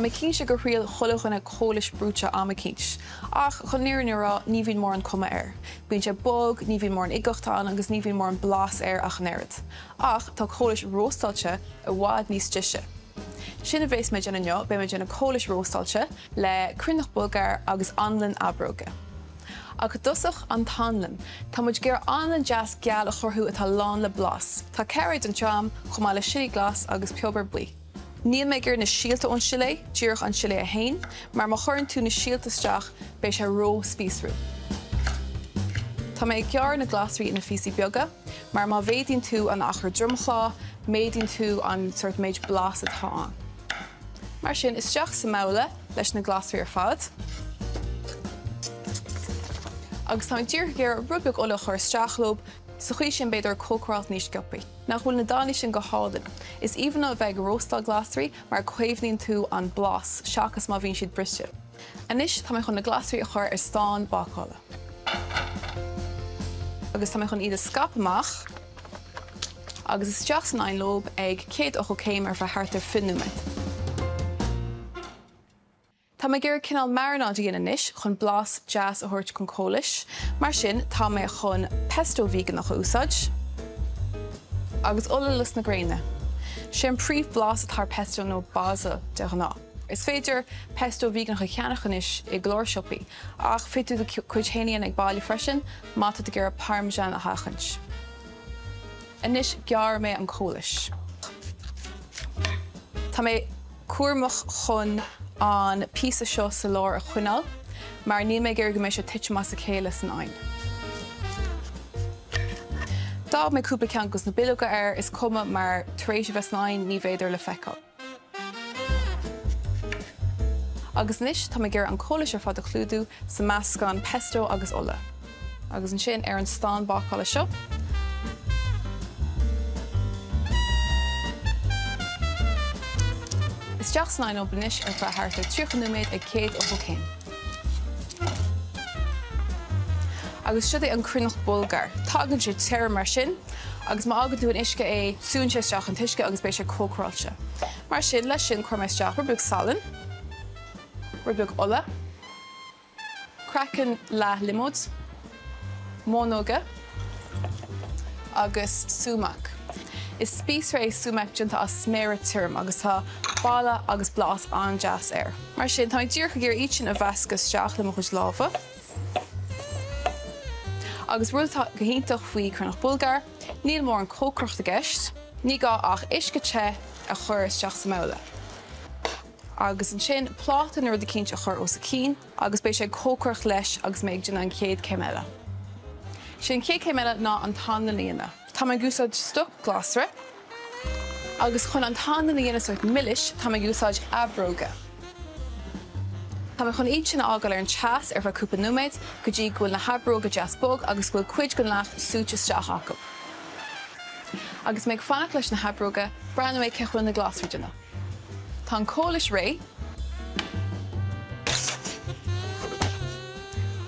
mé cinnte gur thriail chuile dhuine cóilis brúite am eicínt. Ach, chun an fhírinne a rá, ní bhíonn mórán cuma air. Bíonn sé bog, ní bhíonn mórán uigeachta ann agus ní bhíonn mórán blas air ach an oiread. Ach, tá cóilis róstáilte i bhfad níos deise. Sin a bhéas mé ag déanamh inniu, beidh mé ag déanamh cóilis róstáilte le cruithneacht Bulgar agus anlann aibreoige. Ach i dtosach, an t-anlann. Tá muid ag iarraidh anlann deas geal a chruthú atá lán le blas. Tá cairéid anseo a'm, chomh maith le sillí glas agus piobar buí. Níl mé ag iarraidh na síolta ón sillé, díreach an sillé é fhéin, mar má chuireann tú na síolta isteach beidh sé ró-spíosrúil. Tá mé ag gearradh na glasraí ina phíosaí beaga, mar má mhéadaíonn tú an achar dromchla, méadaíonn tú an sórt méid blas atá ann. Mar sin, isteach sa mbabhla leis na glasraí ar fad. Agus tá mé díreach ag iarraidh rud beag ola a chur isteach leo, sa chaoi sin beidh siad cócaráilte níos sciobthaí. Nach bhfuil na dathanna sin go hálainn? Is aoibhinn liom a bheith ag róstáil glasraí mar caomhnaíonn tú an blas seachas má bhíonn siad briste. Anois tá mé chun na glasraí a chur ar stán bácála. Agus tá mé chun iad a scaipeadh amach. Agus isteach san oigheann leo ag 180 céim ar feadh thart ar 20 nóiméad. Tá mé ag iarraidh cineál marinade a dhéanamh anois chun blas deas a thabhairt chun cóilis. Mar sin tá mé chun pesto veigeánach a úsáid. Agus ola lus na gréine. Sé an príomh blas atá ar pesto nó basil de ghnáth. Is féidir pesto veigeánach a cheannach anois i go leor siopaí, ach féadfaidh tú do chuid féin a dhéanamh ag baile freisin má tá tú ag iarraidh parmesan a sheachaint. Anois gearrfaidh mé an cóilis. Tá mé cúramach chun an píosa seo sa lár a choinneáil mar níl mé ag iarraidh go mbeidh sé titim as a chéile san oigheann. D'fhág mé cúpla ceann dos na bileoga air, is cuma mar tar éis a bheith san oigheann ní bheidh le feiceáil. Agus anois tá mé ag iarraidh an cóilis ar fad a chlúdú sa meascán pesto agus ola. Agus ansin ar an stán bácála seo. Isteach san oigheann anois ar feadh thart ar 30 nóiméad ag 180 céim. Agus siod é an cruithneacht Bulgar. Tagann sé tirim mar sin agus má fhágann tú in uisce é, súnn sé isteach an t-uisce agus beidh sé cócaráilte. Mar sin, leis sin cuirfidh mé isteach rud beag salainn, rud beag ola, craiceann leath liomóid, mónóga agus sumac. Is spíosra é sumac déanta as sméara tirim agus tá boladh agus blas an-deas air. Mar sin, tá mé díreach ag iarraidh iad sin a mheascadh isteach le mo chuid lámha. Agus rud atá go hiontach faoi cruithneacht Bulgar, níl mórán cócaireacht i gceist, ní gá ach uisce te a chur isteach sa mbabhla. Agus ansin pláta nó rud eicínt a chur os a cionn agus beidh sé ag cócaireacht leis agus mé ag déanamh an chéad céim eile. Sé an chéad céim eile ná an t-anlann a dhéanamh. Tá mé ag úsáid stoc glasra. Agus chun an t-anlann a dhéanamh sórt milis, tá mé ag úsáid aibreoga. Tá mé chun iad sin a fhágáil ar an teas ar feadh cúpla nóiméad, go dtí go bhfuil na haibreoga deas bog agus go bhfuil cuid den leacht súite isteach acu. Agus mé ag fanacht leis na haibreoga, breathnóidh mé cén chaoi a bhfuil na glasraí ag déanamh. Tá an cóilis réidh.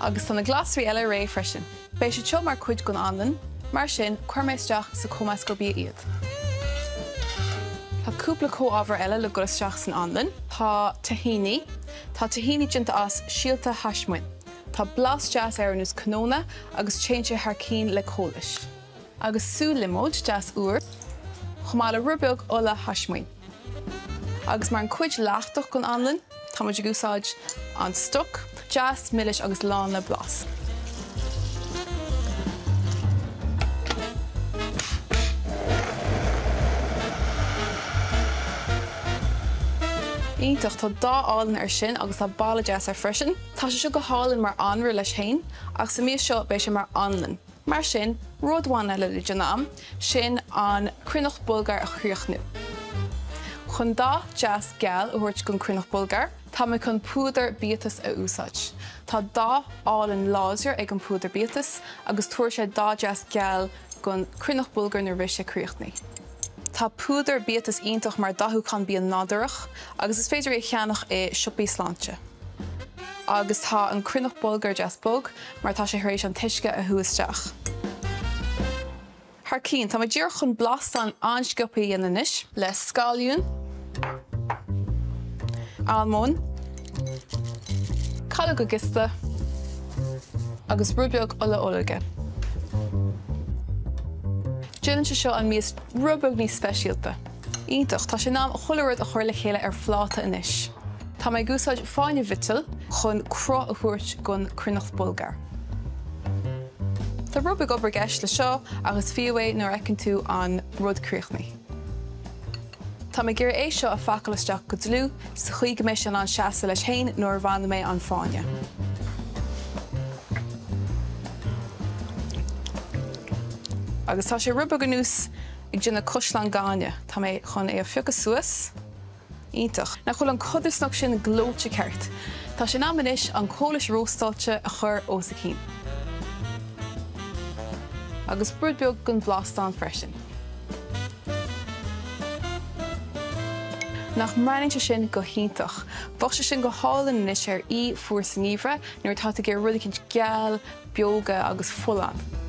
Agus tá na glasraí eile réidh freisin. Beidh siad seo mar cuid den anlann, mar sin cuirfidh mé isteach sa cóimeascóir bia iad. Tá cúpla comhábhar eile le dul isteach san anlann. Tá tahini. Tá tahini déanta as síolta sheasmain. Tá blas deas air ar nós cnónna agus téann sé thar cinn le cóilis. Agus sú liomóid deas úr, chomh maith le rud beag ola sheasmain. Agus mar an cuid leachtach den anlann, tá muid ag úsáid an stoc, deas, milis agus lán le blas. Iontach, tá dath álainn air sin agus tá boladh deas air freisin. Tá sé seo go hálainn mar anraith leis féin, ach sa mbias seo beidh sé mar anlann. Mar sin, rud amháin eile le déanamh a'm, sin an cruithneacht Bulgar a chríochnú. Chun dath deas geal a thabhairt don cruithneacht Bulgar, tá mé chun púdar biatas a úsáid. Tá dath álainn láidir ag an púdar biatas agus tabharfaidh sé dath deas geal don cruithneacht Bulgar nuair a bheidh sé críochnaithe. Tá púdar biatas iontach mar dathúchán bia nádúrach agus is féidir é a cheannach i siopaí sláinte. Agus tá an cruithneacht Bulgar deas bog mar tá sé tar éis an t-uisce a shú isteach. Thar cinn. Tá mé díreach chun blastán an-sciobtha a dhéanamh anois le scailliún. Almóinn, calóga giosta agus rud beag ola olóige. Déanann sé seo an mias rud beag níos speisialta. Iontach, tá sé in am chuile rud a chur le chéile ar phláta anois. Tá mé ag úsáid fáinne mhiotail chun cruth a thabhairt gon cruithneacht bulgar. Tá rud beag obair i gceist le seo ach is fiú é nuair a fheiceann tú an rud críochnaithe. Tá mé ag iarraidh é seo a phacáil isteach go dlúth sa chaoi go mbeidh sé in ann seasamh leis féin nuair a bhainfidh mé an fáinne. Agus tá sé rud beag ar nós ag déanamh caisleán gainimh. Tá mé chun é a phiocadh suas. Iontach. Nach bhfuil an chodarsnacht sin gleoite ceart? Tá sé in am anois an cóilis róstáilte a chur os a chionn. Agus rud beag den bhlastán freisin. Nach mbreathnaíonn sé sin go hiontach? Bheadh sé sin go hálainn anois ar oíche fuar sa ngeimhreadh nuair atá tú ag iarraidh rud eicínt geal, beoga agus folláin.